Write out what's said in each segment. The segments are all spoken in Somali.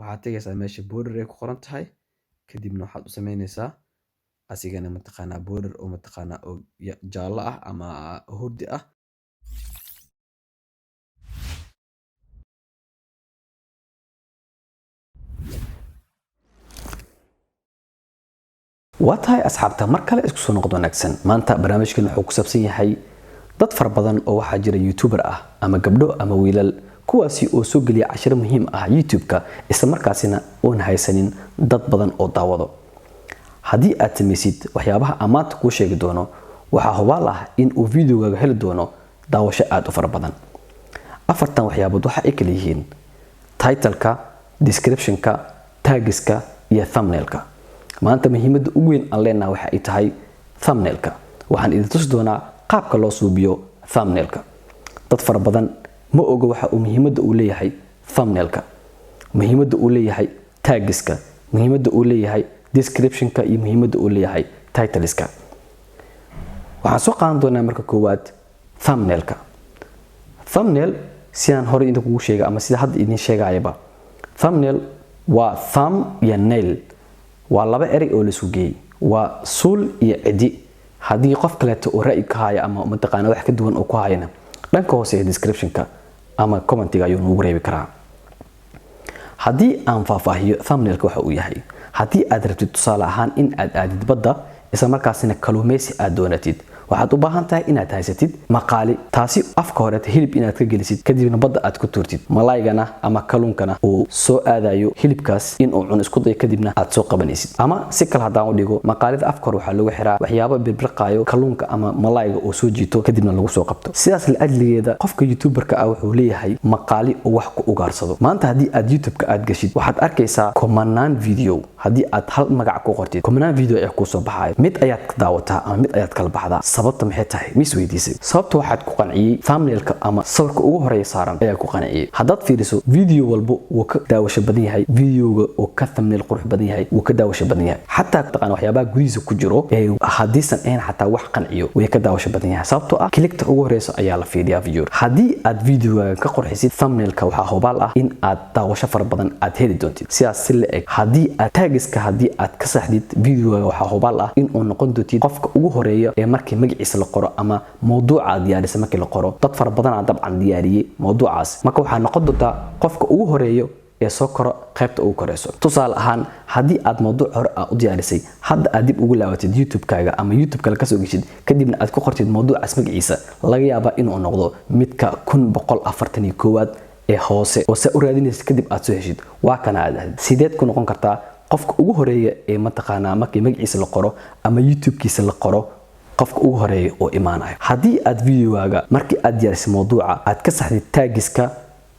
Waxaad tegaysaa meesha border ay ku qoran tahay, kadibna waxaad u sameynaysaa asigana mataqaanaa border oo mataqaanaa oo jaallo ah ama hurdi ah. Waa tahay asxaabta, mar kale isku soo noqod wanaagsan. Maanta barnaamijkan wuxuu ku saabsan yahay dad fara badan oo waxaa jira youtuber ah, ama gabdho ama wiilal, kuwaasi oo soo geliya cashiro muhiim ah YouTube-ka, isla markaasina oon haysanin dad badan oo daawado. Haddii aad samaysid waxyaabaha aan maanta kuu sheegi doono, waxaa hubaal ah in uu videogaaga heli doono daawasho aad u fara badan. Afartan waxyaabood waxa ay kala yihiin titleka, descriptionka, tagiska iyo thumbnailka. Maanta muhiimadda ugu weyn aan leenahay waxa ay tahay thumbnailka. Waxaan idin tusi doonaa qaabka loo suubiyo thumbnailka. Dad fara badan ma oga waxa uu muhiimadda uu leeyahay thumbnailka, muhiimadda uu leeyahay tagiska, muhiimadda uu leeyahay descriptionka iyo muhiimadda uu leeyahay titleska. Waxaan soo qaadan doonaa marka koowaad thumbnailka. Thumbnail, sidaan horey idinkugu sheegay ama sida hadda idin sheegayaba, thumbnail waa thumb iyo nail, waa laba erey oo la isu geeyey, waa suul iyo cidi. Haddii qof kaleeto oo ra'yi ka haya ama mataqaana wax ka duwan oo ku hayana, dhanka hoose ee descriptionka ama commentiga ayuu noogu reebi karaa. Haddii aan faahfaahiyo thumbnailka waxa uu yahay, haddii aad rabtid tusaale ahaan in aad aadid badda, isla markaasina kaluumeysi aad doonatid, waxaad u baahan tahay inaad haysatid maqaali, taasi afka horeeta hilib inaad ka gelisid, kadibna badda aad ku tuurtid, malaygana ama kalluunkana uu soo aadayo hilibkaas inuu cuno isku dayo, kadibna aad soo qabanaysid. Ama si kale haddaan u dhigo, maqaalida afka hore waxaa lagu xiraa waxyaabo birbirqaayo kalluunka ama malayga oo soo jiito, kadibna lagu soo qabto. Sidaas la ajligeeda, qofka youtuberka ah wuxuu leeyahay maqaali oo wax ku ugaarsado. Maanta haddii aad YouTube-ka aad gashid, waxaad arkaysaa kumanaan video. Haddii aad hal magac ku qortid, kumanaan video ayaa kuu soo baxayo. Mid ayaad ka daawataa ama mid ayaad kala baxdaa. Sababta maxay tahay? Mis weydiisay? Sababta waxaad ku qanciyey thumbnailka ama sawirka ugu horeeya saaran ayaa ku qanciyey. Haddaad fiiriso, video walba wuu ka daawasho badan yahay videoga oo ka thumbnail qurux badan yahay, wuu ka daawasho badan yahay. Xataa taqaan waxyaabaha gudihiisa ku jiro ee haddiisan ahayn xataa wax qanciyo, way ka daawasho badan yahay, sababtoo ah clickta ugu horeysa ayaa la fiiriyaa video. Haddii aad videogaaga ka qurxisid thumbnailka, waxaa hubaal ah in aad daawasho fara badan aad heli doontid. Sidaas si la eg, haddii aad tagiska haddii aad ka saxdid videogaaga, waxaa hubaal ah in uu noqon doontid qofka ugu horeeya ee markii magaciisa la qoro ama mawduuca aad diyaarisa markii la qoro. Dad fara badanaa dabcan diyaariyey mawduucaas, marka waxaa noqon doontaa qofka ugu horeeyo ee soo koro qaybta ugu koreyso. Tusaale ahaan, haddii aad mawduuc hore aa u diyaarisay, hadda aad dib ugu laabatid YouTube-kaaga ama YouTube kale kasoo geshid, kadibna aad ku qortid mawduucaas magaciisa, laga yaabaa inuu noqdo midka 1141aad ee hoose oo saa u raadinaysid, kadib aad soo heshid. Waa kana aad ahdid. Sideed ku noqon kartaa qofka ugu horeeya ee mataqaanaa markii magaciisa la qoro ama YouTube-kiisa la qoro, qofka ugu horeeya oo imaanayo? Haddii aad videogaaga markii aad diyaarisay mawduuca aad ka saxdid tagiska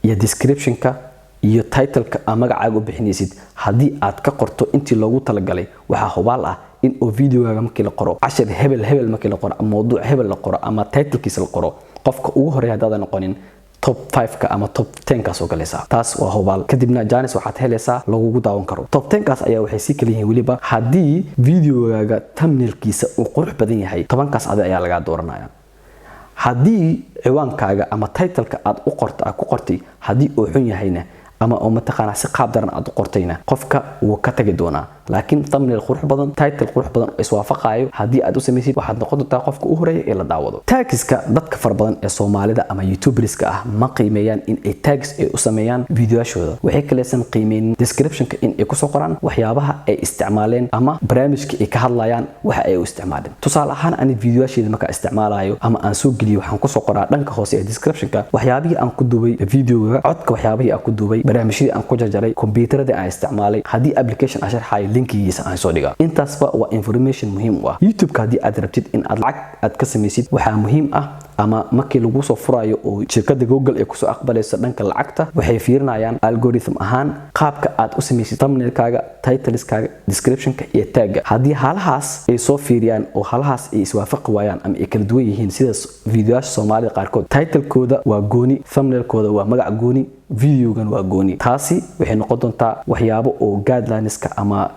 iyo descriptionka iyo titleka aa magacaaga u bixinaysid, haddii aad ka qorto intii loogu talagalay, waxaa hubaal ah in uu videogaaga markii la qoro, cashir hebel hebel markii la qoro ama mawduuc hebel la qoro ama titlekiisa la qoro, qofka ugu horeeya haddaadan noqonin, top 5ka ama top 10kaas oo galaysaa. Taas waa hubaal. Kadibna chance waxaad helaysaa lagugu daawan karo. Top 10kaas ayaa waxay sii kala yihiin weliba, haddii videogaaga thumbnailkiisa uu qurux badan yahay, 10kaas adi ayaa lagaa dooranaya. Haddii ciwaankaaga ama titleka aad u qorta aad ku qortay haddii uu xun yahayna ama oo mataqaanaa si qaab daran aad u qortayna, qofka wuu ka tagi doonaa. Laakiin thumbnail qurux badan, title qurux badan oo iswaafaqaayo haddii aad u samaysid, waxaad noqon doontaa qofka u horeeya ee la daawado. Tagiska, dadka fara badan ee Soomaalida ama youtuberska ah ma qiimeeyaan in ay tags ay u sameeyaan videoyaashooda. Waxay kaleesan qiimeynin descriptionka in ay kusoo qoraan waxyaabaha ay isticmaaleen ama barnaamijka ay ka hadlayaan waxa ay u isticmaaleen. Tusaale ahaan, ani videoyaasheeda markaa isticmaalayo ama aan soo geliyo, waxaan kusoo qoraa dhanka hoose ee descriptionka waxyaabihii aan ku duubay videoga, codka waxyaabihii aan ku duubay, barnaamijyadii aan ku jarjaray, kombiyuutaradii aan isticmaalay, haddii application aan sharxayo linkigiisa aan soo dhigaa. Intaasba waa information muhiim u ah YouTube-ka. Haddii aad rabtid in aad lacag aad ka samaysid, waxaa muhiim ah ama markii lagu soo furayo oo shirkadda Google ay kusoo aqbalayso dhanka lacagta, waxay fiirinayaan algorithm ahaan qaabka aad u samaysid thumbnailkaaga, titleskaaga, descriptionka iyo tagga. Haddii halahaas ay soo fiiriyaan oo halahaas ay iswaafaqi waayaan ama ay kala duwan yihiin, sida videoyaasha Soomaalida qaarkood, titlekooda waa gooni, thumbnailkooda waa magac gooni, videogan waa gooni, taasi waxay noqon doontaa waxyaabo oo guidelineska ama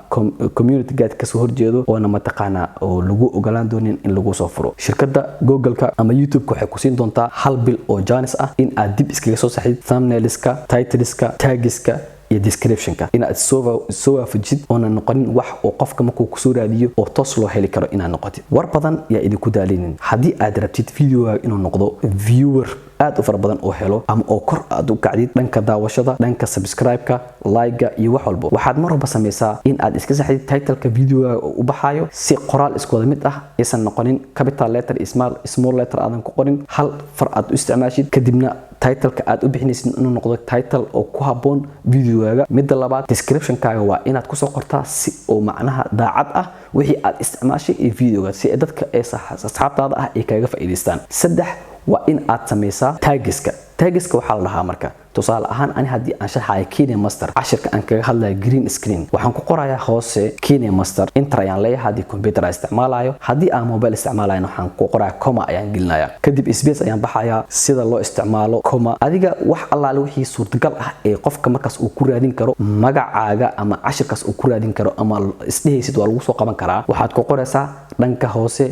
community guide kasoo horjeedo oona mataqaanaa oo lagu ogolaan doonin in lagu soo furo. Shirkadda Google-ka ama YouTube-ka waxay ku siin doontaa hal bil oo chance ah in aad dib iskaga soo saxdid thumbnailska, titleska, tagiska. Iyo descriptionka inaad soo waafajid, oona noqonin wax oo qofka markuu kusoo raadiyo oo toos loo heli karo inaad noqotid. War badan yaa idinku daalinin. Haddii aad rabtid videoga inuu noqdo viewer aad u fara badan oo helo ama oo kor aad u kacdid dhanka daawashada, dhanka subscribe-ka, like-ga iyo wax walbo, waxaad mar walba samaysaa in aad iska saxdid titleka videoga oo u baxayo, si qoraal isku wada mid ah aysan noqonin, capital letter iyo small letter aadan ku qorin, hal far aad u isticmaashid. Kadibna titleka aad u bixinaysid inuu noqdo title oo ku habboon videogaaga. Midda labaad, descriptionkaaga waa inaad kusoo qortaa si oo macnaha daacad ah wixii aad isticmaashay iyo videoga, si ay dadka ee asxaabtaada ah ay kaaga faa'iidaystaan. Saddex, waa in aad samaysaa tagiska. Tagiska waxaa la dhahaa marka, tusaale ahaan, ani haddii aan sharxayo KineMaster, cashirka aan kaga hadlayo green screen, waxaan ku qorayaa hoose KineMaster, enter ayaan leeyahay haddii computer aan isticmaalayo. Haddii aan mobile isticmaalayo, waxaan ku qorayaa comma ayaan gelinaya, kadib space ayaan baxayaa, sida loo isticmaalo comma. Adiga wax allaale wixii suurtagal ah ee qofka markaas uu ku raadin karo magacaaga ama cashirkaas uu ku raadin karo ama isdhehaysid waa lagu soo qaban karaa, waxaad ku qoraysaa dhanka hoose,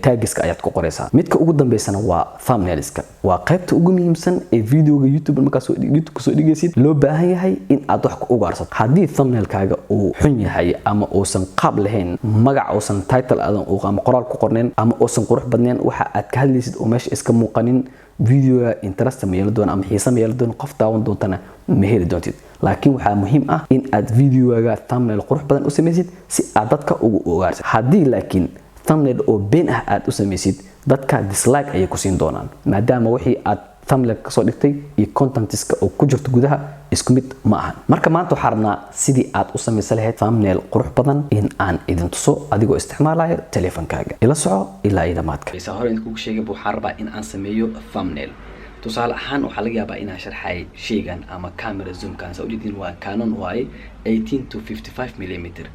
tagiska ayaad ku qoraysaa. Midka ugu dambeysana waa thumbnailska. Waa qaybta ugu muhiimsan ee videoga YouTube markaas YouTube kusoo dhigaysid loo baahan yahay in aad wax ku ugaarsato. Haddii thumbnailkaaga uu xun yahay ama uusan qaab lahayn, magac uusan title aadan ama qoraal ku qornayn ama uusan qurux badnayn, waxa aad ka hadlaysid oo meesha iska muuqanin, videoga interest ma yeelan doono ama xiise ma yeelan doono, qof daawan doontana ma heli doontid. Laakiin waxaa muhiim ah in aad videogaga thumbnail qurux badan u samaysid si aad dadka ugu ugaarsid. Haddii laakiin thumbnail oo been ah aad u samaysid, dadka dislike ayay ku siin doonaan, maadaama wixii aad thumbnail kasoo dhigtay iyo contentiska oo ku jirto gudaha isku mid ma ahan. Marka maanta waxaa rabnaa sidii aad u samaysan lahayd thumbnail qurux badan in aan idin tuso adigoo isticmaalayo teleefankaaga. Ila soco ilaa iyo dhamaadka. Hore idinkugu sheegay, waxaan rabaa in aan sameeyo thumbnail. Tusaale ahaan, waxaa laga yaabaa inaan sharxay sheygan ama camera zoomkan. Saa ujeedin, waa Canon waaye, 18 to 55 millimeter.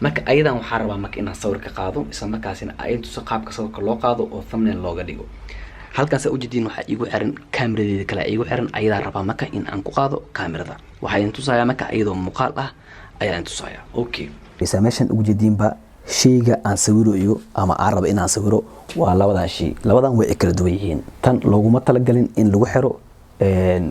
Marka ayadan waxaa rabaa marka inaan sawir ka qaado, isla markaasina ay tuso qaabka sawirka loo qaado oo thumbnail looga dhigo. Halkaas ujeediin, waxaa iigu xiran kaamiradeeda kale iigu xiran. Ayadaa rabaa marka in aan ku qaado kaamirada. Waxaa idin tusayaa marka iyadoo muuqaal ah ayaa idin tusayaa. Okay, meeshan ugu jeediinba, sheyga aan sawirayo ama aan rabo inaan sawiro waa labadan shay. Labadan way kala duwan yihiin. Tan looguma talagalin in lagu xiro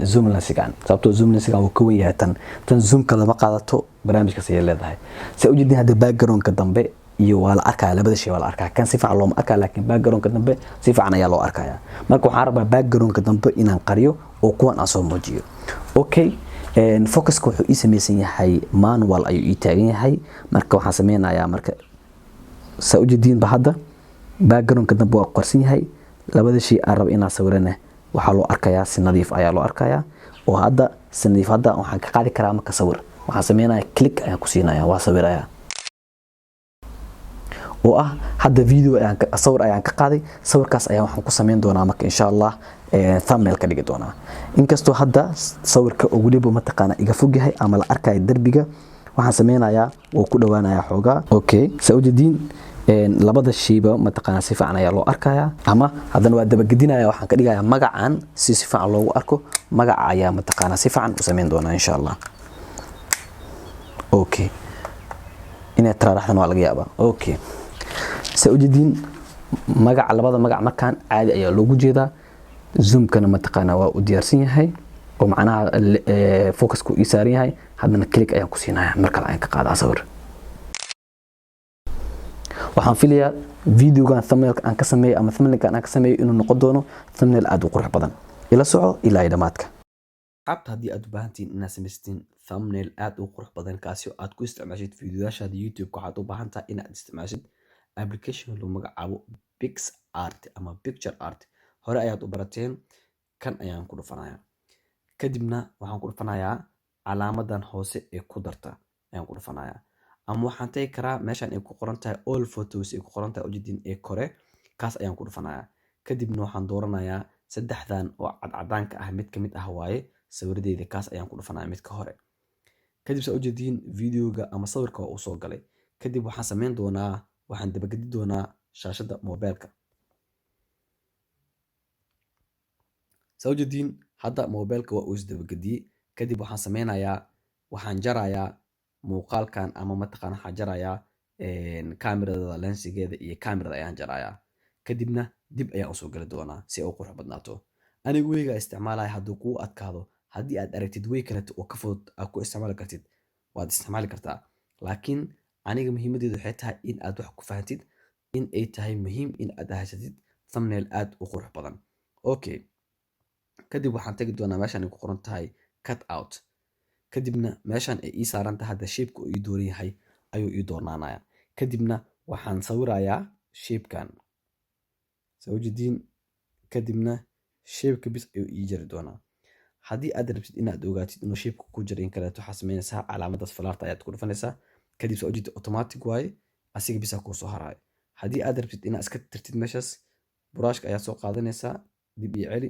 zoom lensigan, sababtoo zoom lensigan wuu ka wen yahay tan. Tan zoomka lama qaadato, barnaamijkaas ayay leedahay. Saa ujeedin, hadda backgroundka dambe iyo waa la arkaya, labada shay waa la arkaya. Kan si fiican looma arkaya, laakiin backgroundka dambe si fiican ayaa loo arkaya. Marka waxaan rabaa backgroundka dambe inaan qariyo oo kuwan aan soo muujiyo. Okay, focuska wuxuu ii samaysan yahay manual ayuu ii taagan yahay. Marka waxaan sameynayaa, marka saa ujeediinba, hadda backgroundka dambe waa qarsan yahay. Labada shay aan rabo inaan sawirana waxaa loo arkayaa si nadiif ayaa loo arkayaa, oo hadda si nadiif. Hadda waxaan ka qaadi karaa marka sawir. Waxaan sameynaya, click ayaan ku siinaya, waa sawiraya, oo ah hadda video ayaan sawir ayaan ka qaaday. Sawirkaas ayaan waxaan ku sameyn doonaa marka, insha Allah, thumbnail ka dhigi doonaa. Inkastoo hadda sawirka oo weliba mataqaana iga fog yahay ama la arkayo derbiga, waxaan sameynayaa wuu ku dhawaanayaa xoogaa. Okay, saa ujeediin, labada shayba mataqaana si fiican ayaa loo arkayaa. Ama haddana waa dabagedinaya, waxaan ka dhigayaa magacan si fiican loogu arko. Magaca ayaa mataqaana si fiican u sameyn doonaa, insha Allah. Okay, inay taraaraxdan waa laga yaabaa. Okay, saa ujeediin, magaca, labada magac markaan caadi ayaa loogu jeedaa. Zoomkana mataqaana waa u diyaarsan yahay oo macnaha focusku ii saaran yahay. Haddana click ayaan ku siinaya, mar kale ayaan ka qaadaa sawir. Waxaan filayaa videogan thumbnailka aan ka sameeyo ama thumbnailkan aan ka sameeyo inuu noqon doono thumbnail aad u qurux badan. Ila soco ilaa iyo dhamaadka. Asxaabta, haddii aad u baahantihiin inaad samaysatiin thumbnail aad u qurux badan, kaasi oo aad ku isticmaashid videoyaashaada YouTube, waxaad u baahan tahay inaad isticmaashid application lagu magacaabo PicsArt ama Picture Art. Hore ayaad u barateen. Kan ayaan ku dhufanayaa, kadibna waxaan ku dhufanayaa calaamadan hoose ee ku darta ayaan ku dhufanayaa, ama waxaan tagi karaa meeshan ay ku qoran tahay "all photos" ay ku qoran tahay, ujeedin ee kore, kaas ayaan ku dhufanayaa. Kadibna waxaan dooranayaa saddexdan oo cadcadaanka ah mid ka mid ah waaye sawiradeeda, kaas ayaan ku dhufanaya, midka hore. Kadib, saa ujeediin, videoga ama sawirka waa uu soo galay. Kadib waxaan sameyn doonaa, waxaan dabagedi doonaa shaashadda mobilka. Saa ujeediin, hadda mobilka waa uu isdabagediyey. Kadib waxaan sameynayaa, waxaan jarayaa muuqaalkan ama mataqaana waxaan jarayaa kamerada lensigeeda iyo kamerada ayaan jarayaa. Kadibna dib ayaan usoo geli doonaa si ay u qurux badnaato. Anigu weygaa isticmaalaya. Hadduu kuu adkaado, Haddii aad aragtid way kaleeto oo ka fudud aad ku isticmaali kartid, waad isticmaali kartaa, laakiin aniga muhiimadeedu waxay tahay in aad wax ku fahantid, in ay tahay muhiim in aad haysatid thumbnail aad u qurux badan. Okay, kadib waxaan tagi doonaa meeshan ay ku qoran tahay cut out. Kadibna meeshan ay ii saaran tahay hadda, shape-ka uu ii dooran yahay ayuu ii doornaanaya. Kadibna waxaan sawirayaa shape-kan, soo jeediin. Kadibna shape-ka bis ayuu ii jari doonaa. Haddii aad rabtid inaad ogaatid inuu shape-ka ku jiro in kaleeto, waxaa sameynaysaa calaamadaas falaarta ayaad ku dhufanaysaa. Kadib, soo jeedid, automatic waaye, asiga bisa kuu soo haraayo. Haddii aad rabtid inaad iska tirtid meeshaas, buraashka ayaad soo qaadanaysaa, dib iyo celi,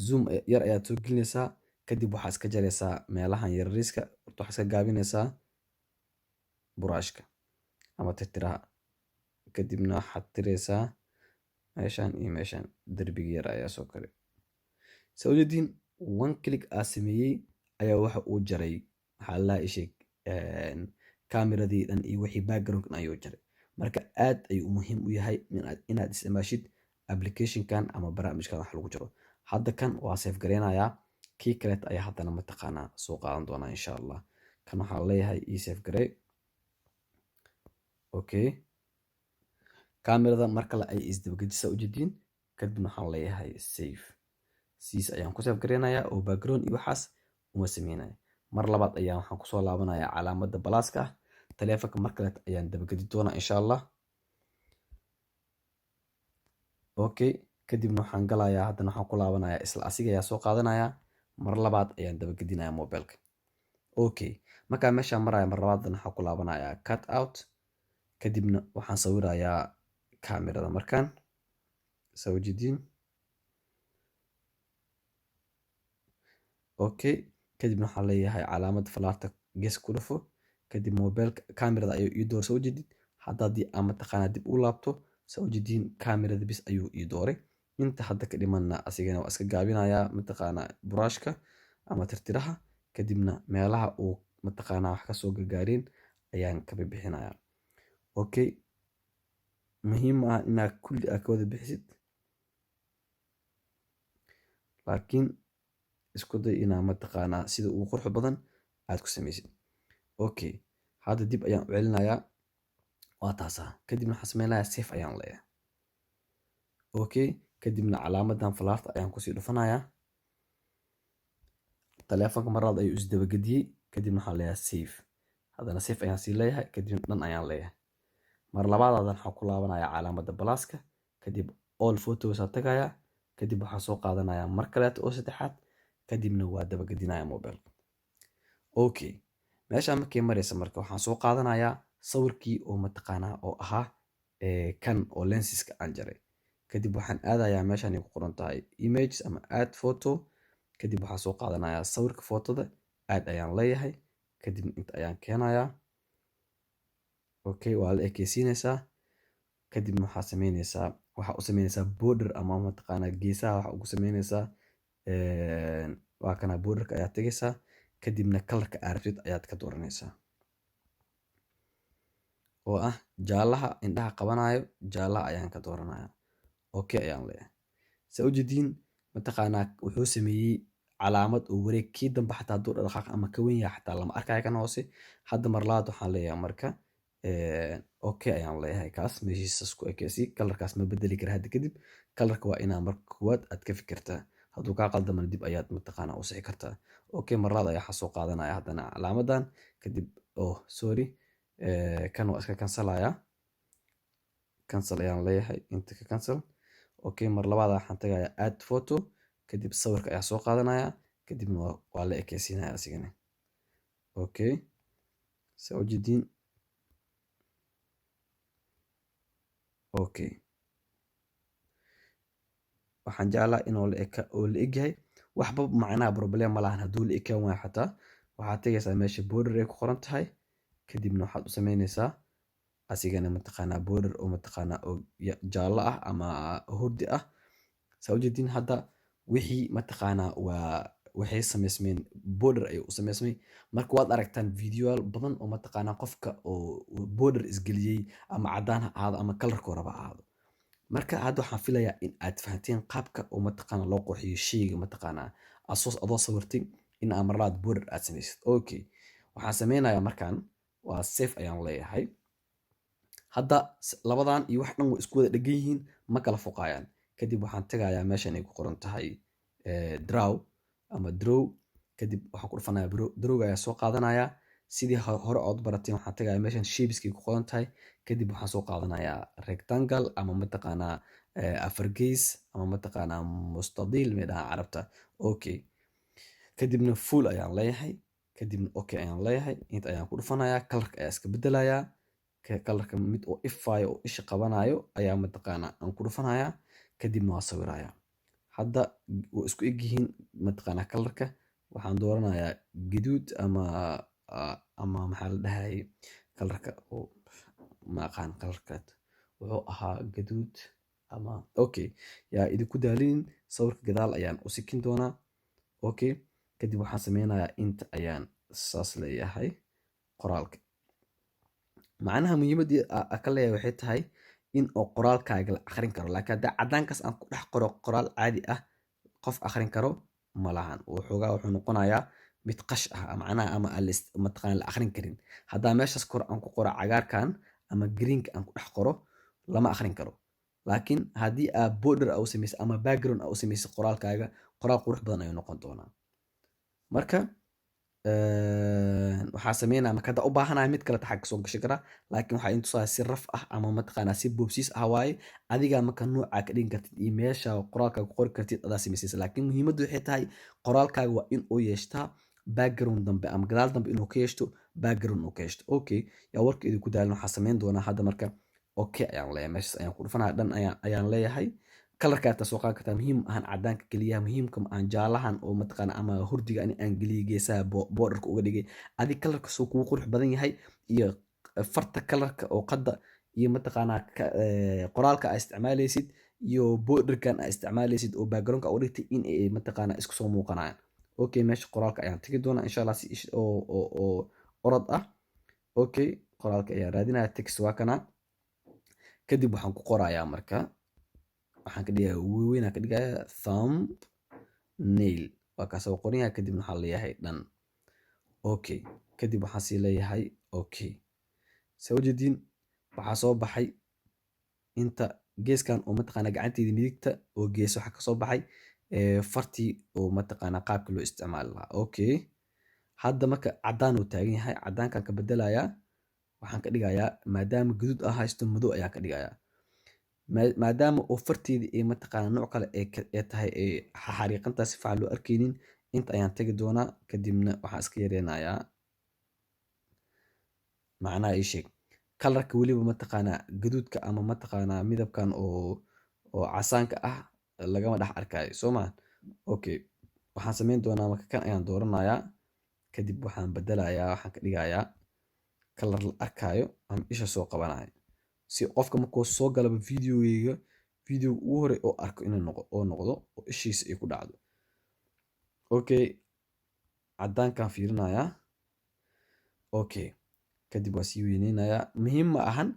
zoom yar ayaad soo gelinaysaa. Kadib waxaa iska jaraysaa meelahan yarariiska. Horta waxaa iska gaabinaysaa buraashka ama tirtiraha. Kadibna waxaad tiraysaa meeshan iyo meeshan, derbiga yar ayaa soo kale. Saa ujeediin, one click aa sameeyey ayaa waxa uu jaray, maxaa la isheeg, kaamiradii dhan iyo wixii background ayuu jaray. Marka aad ayuu muhiim u yahay inaad isticmaashid applicationkan ama barnaamijkan wax lagu jaro. Hadda kan waa save gareynayaa, kii kaleeta ayaa haddana mataqaanaa soo qaadan doonaa, insha Allah. Kan waxaan leeyahay ii save garey. Okay, kaamirada mar kale ay isdabagedisaa, ujeediin. Kadibna waxaan leeyahay save. Siis ayaan ku save gareynayaa oo background iyo waxaas uma sameynaya. Mar labaad ayaan waxaan kusoo laabanayaa calaamadda plus-ka ah. Taleefanka mar kale ayaan dabagedi doonaa, insha Allah. Okay, kadibna waxaan galayaa, haddana waxaan ku laabanayaa isla asiga ayaa soo qaadanayaa. Mar labaad ayaan dabagedinayaa mobilka. Okay, markaa meeshaan maraya, mar labaadna waxaan ku laabanayaa cut out. Kadibna waxaan sawirayaa kaamirada markaan, saa ujeediin. Okay, kadibna waxaan leeyahay calaamad falaarta gees ku dhufo. Kadib mobilka kaamirada ayuu ii dooray, soo ujeedid. Hadda haddii aan mataqaanaa dib u laabto, saa ujeediin, kaamirada bis ayuu ii dooray. Inta hadda ka dhimanna asigana waa iska gaabinayaa mataqaanaa buraashka ama tirtiraha. Kadibna meelaha uu mataqaanaa wax kasoo gargaareen ayaan ka bixinayaa. Okay, muhiim ma aha inaad kulli aad ka wada bixisid, laakiin isku day inaa mataqaanaa sida ugu qurux badan aad ku samaysid. Okay, hadda dib ayaan u celinayaa, waa taasaa. Kadibna waxaan sameynayaa save ayaan leeyahay. Okay, kadibna calaamadan falaarta ayaan kusii dhufanayaa. Taleefanka mar labaad ayuu isdabagediyey. Kadibna waxaan leeyahay save. Haddana save ayaan sii leeyahay. Kadibna dhan ayaan leeyahay. Mar labaad haddana waxaan ku laabanayaa calaamadda plus-ka. Kadib all photos aa tagayaa. Kadib waxaan soo qaadanayaa mar kaleeto oo saddexaad. Kadibna waa dabagedinayaa mobilka. Okay, meeshaan markay maraysa, marka waxaan soo qaadanayaa sawirkii oo mataqaanaa oo ahaa kan oo lensiska aan jaray. Kadib waxaan aadayaa meeshaan ay ku qoran tahay images ama add photo. Kadib waxaan soo qaadanayaa sawirka photoda, add ayaan leeyahay. Kadib inta ayaan keenayaa. Okay, waa la ekeysiinaysaa. Kadibna waxaa sameynaysaa, waxaa u sameynaysaa border ama mataqaanaa geesaha waxaa ugu sameynaysaa. Waa kana, borderka ayaad tegaysaa. Kadibna colorka aad rabtid ayaad ka dooranaysaa, oo ah jaalaha indhaha qabanayo. Jaalaha ayaan ka dooranaya. Okay ayaan leeyahay. Saa ujeediin, mataqaanaa wuxuu sameeyey calaamad oo wareeg. Kii dambe xataa hadduu dhaqaaq ama ka weyn yahay, xataa lama arkayo kan hoose. Hadda mar labaad waxaan leeyahay marka okay ayaan leeyahay. Kaas meeshiisas ku ekeysi. Colorkaas ma bedeli kara hadda kadib. Colorka waa inaa marka koowaad aad ka fikirtaa. Hadduu kaa qaldamana, dib ayaad mataqaanaa u sixi kartaa. Okay, mar labaad ayaa waxaa soo qaadanaya haddana calaamadan. Kadib, oh sorry, kan waa iska cancelaya. Cancel ayaan leeyahay, inta ka cancel. Okay, mar labaad waxaan tagayaa add photo. Kadib sawirka ayaa soo qaadanaya. Kadibna waa la ekeysiinaya asigana. Okay, saa ujeediin. Okay, waxaan jeclaa inuu la eka oo la egyahay. Waxba macnaha problem ma lahan hadduu la ekaan waayo. Xataa waxaad tegaysaa meesha border ay ku qoran tahay. Kadibna waxaad u sameynaysaa asigana mataqaanaa border oo mataqaanaa oo jaallo ah ama hurdi ah. Saa ujeediin, hadda wixii mataqaanaa waa waxay sameysmeen, border ayuu u sameysmay. Marka waad aragtaan videoyaal badan oo mataqaanaa qofka oo border isgeliyey, ama caddaan ha ahaado ama colorka raba ha ahaado. Marka hadda waxaan filayaa in aad fahanteen qaabka oo mataqaanaa loo qurxiyo sheyga mataqaanaa Adoo sawirtay in aa marlaad border aad samaysid. Okay, waxaan sameynayaa markaan waa save ayaan leeyahay. Hadda labadan iyo wax dhan way isku wada dhegan yihiin, ma kala foqayaan. Kadib waxaan tagayaa meeshan ay ku qoran tahay draw ama draw. Kadib waxaan ku dhufanayaa drawga ayaa soo qaadanayaa. Sidii hore ood barateen, waxaan tagayaa meeshan shapeskay ku qoran tahay. Kadib waxaan soo qaadanayaa rectangle ama mataqaanaa afar gees ama mataqaanaa mustadiil may dhahaan Carabta. Okay, kadibna full ayaan leeyahay, kadibna okay ayaan leeyahay. Inta ayaan ku dhufanayaa, colorka ayaa iska bedelayaa. Colorka mid oo ifayo oo isha qabanayo ayaa mataqaanaa aan ku dhufanayaa, kadibna waa sawirayaa. Hadda way isku eg yihiin mataqaanaa. Colorka waxaan dooranayaa gaduud ama maxaa la dhahayay, colorka oo ma aqaan, colorka wuxuu ahaa gaduud ama. Okay, yaa idinku daalinin, sawirka gadaal ayaan u sikin doonaa. Okay, kadib waxaan sameynayaa inta ayaan saas leeyahay. Qoraalka macnaha muhiimadii ka leeyahay waxay tahay in oo qoraalkaaga la akhrin karo, laakiin haddii caddaankaas aan ku dhex qoro qoraal caadi ah, qof akhrin karo ma lahan. Waxoogaa wuxuu noqonayaa mid qash ah macnaha, ama aan mataqaana la akhrin karin. Haddaa meeshaas kor aan ku qoro cagaarkan ama greenka aan ku dhex qoro, lama akhrin karo. Laakiin haddii aa border aa u samaysay ama background aa u samaysay qoraalkaaga, qoraal qurux badan ayuu noqon doonaa. Marka waxaa sameynaya marka hadda u baahanahay mid kale taxaa kasoo gashi karaa, laakiin waxaa intusaya si rough ah ama mataqaanaa si boobsiis ah waaye. Adigaa marka nuucaa ka dhigin kartid iyo meesha qoraalkaaga ku qori kartid adaa samaysaysa, laakiin muhiimaddu waxay tahay qoraalkaaga waa in uu yeeshtaa background dambe ama gadaal dambe inuu ka yeeshto background uu ka yeeshto. Okay, yaa warka idinku daalin, waxaa sameyn doonaa hadda marka okay ayaan leeyahay, meeshaas ayaan ku dhufanaya, dhan ayaan leeyahay. Colorka aad soo qaadan kartaa, muhiim ahan cadaanka keliya, muhiimka aan jaalahan oo mataqaana ama hurdiga ani aan geliyay geesaha borderka uga dhigay. Adig colorka soo kugu qurux badan yahay iyo farta colorka oo qadda iyo mataqaanaa qoraalka aa isticmaalaysid iyo borderkan aa isticmaalaysid oo backgroundka uga dhigtay in ay mataqaanaa isku soo muuqanayaan. Okay, meesha qoraalka ayaan tegi doonaa insha Allah si oo orod ah. Okay, qoraalka ayaan raadinaya, text waa kana. Kadib waxaan ku qorayaa marka, waxaan ka dhigayaa weyn, ka dhigayaa thumbnail, waa kaas oo qoran yahay. Kadibna waxaan leeyahay dhan. Okay, kadib waxaan sii leeyahay okay. Soo jeediin, waxaa soo baxay inta geeskan oo mataqaana gacanteeda midigta oo gees waxaa kasoo baxay fartii oo mataqaana qaabka loo isticmaali lahaa. Okay, hadda marka caddaan uu taagan yahay, caddaankaan ka bedelayaa, waxaan ka dhigayaa, maadaama gaduud ah haysto, madow ayaan ka dhigayaa, maadaama oo farteedii ay mataqaana nooc kale ee tahay, ee xariiqantaa si fiican loo arkeynin. Inta ayaan tagi doonaa, kadibna waxaan iska yareynayaa macnaha ii sheeg colorka, weliba mataqaanaa gaduudka ama mataqaanaa midabkan oo casaanka ah lagama dhex arkayo, soo ma? Okay, waxaan sameyn doonaa marka kan ayaan dooranayaa, kadib waxaan bedelayaa, waxaan ka dhigayaa color la arkaayo ama isha soo qabanayo, si qofka markuu soo galaba videogeyga, videoga ugu hore oo arko inuu noqo oo noqdo oo ishiisa ay ku dhacdo. Okay, caddaankaan fiirinayaa. Okay, kadib waa sii weyneynayaa. Muhiim ma ahan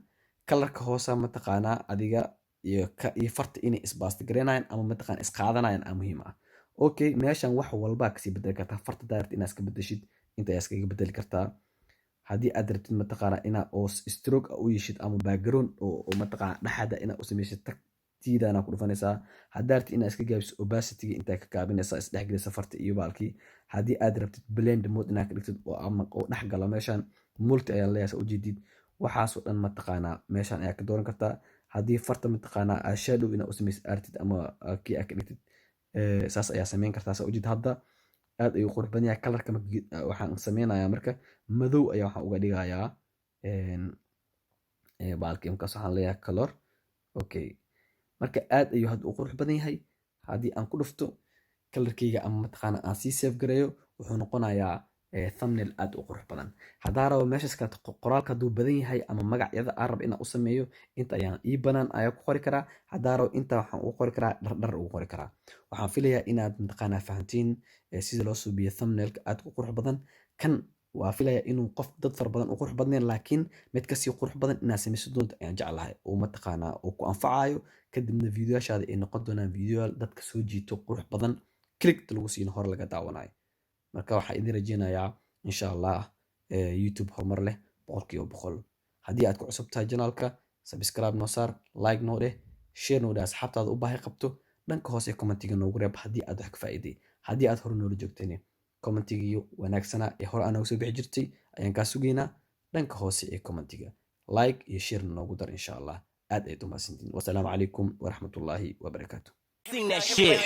colorka hoosa mataqaanaa adiga iyo farta inay isbaasti gareynayaan ama mataqaana isqaadanayaan aa muhiim ah. Okay, meeshan wax walbaa kasii bedeli kartaa. Farta daarta inaad iska bedeshid, inta ayaa iskaga bedeli kartaa. Haddii aad rabtid mataqaana inaa oo stroke u yeeshid ama background oo mataqaana dhexda inaad u sameysid, tagtiidana ku dhufanaysaa. Haddaa rabtid inaad iska gaabiso opacity, intaa ka gaabinaysaa, isdhexgelisa farta iyo baalkii. Haddii aad rabtid blend mode inaad ka dhigtid oo ama oo dhex gala, meeshan multi ayaa leeyahay, saa ujeedid. Waxaasoo dhan mataqaanaa meeshan ayaa ka dooran kartaa. Haddii farta mataqaanaa aad shadow inaad u sameysid aad rabtid ama kii aad ka dhigtid, saas ayaa sameyn kartaa. Saa ujeedid, hadda aad ayuu qurux badan yahay colorka. Waxaan sameynayaa marka madow ayaa waxaan uga dhigayaa baalkii. Markaas waxaan leeyahay color. Okay, marka aad ayuu hadda u qurux badan yahay. Haddii aan ku dhufto colorkeyga ama mataqaana aan sii save gareeyo, wuxuu noqonayaa thumbnail aad u qurux badan. Haddaa rabo meeshaas kaleeto, qoraalka hadduu badan yahay ama magacyada aan rabo inaan u sameeyo, inta ayaan ii banaan ayaa ku qori karaa. Haddaa rabo inta waxaan ugu qori karaa, dhardhar ugu qori karaa. Waxaan filayaa inaad mataqaanaa fahantiin sida loo suubiyo thumbnailka aad u qurux badan. Kan waa filayaa inuu qof dad fara badan u qurux badnayn, laakiin mid kasii qurux badan inaad samaysan doonto ayaan jeclahay, oo mataqaanaa uu ku anfacayo, kadibna videoyaashaada ay noqon doonaan videoyaal dadka soo jiito, qurux badan. Click lagu siino hore laga daawanayo. Marka waxaan idin rajeynayaa, insha Allah, YouTube horumar leh 100%. Haddii aad ku cusub tahay channelka, subscribe noo saar, like noo dheh, share noo dheh asxaabtaada u baahi qabto. Dhanka hoose commentiga noogu reeb haddii aad wax ka faa'iiday. Haddii aad hore noola joogtayne, commentigii wanaagsanaa ee hore aa nooga soo bixi jirtay ayaan kaa sugaynaa dhanka hoose ee commentiga. Like iyo share noogu dar, insha Allah. Aad ayaad u mahadsantiin. Wasalaamu calaykum waraxmatullaahi wabarakaatu. Sing that shit.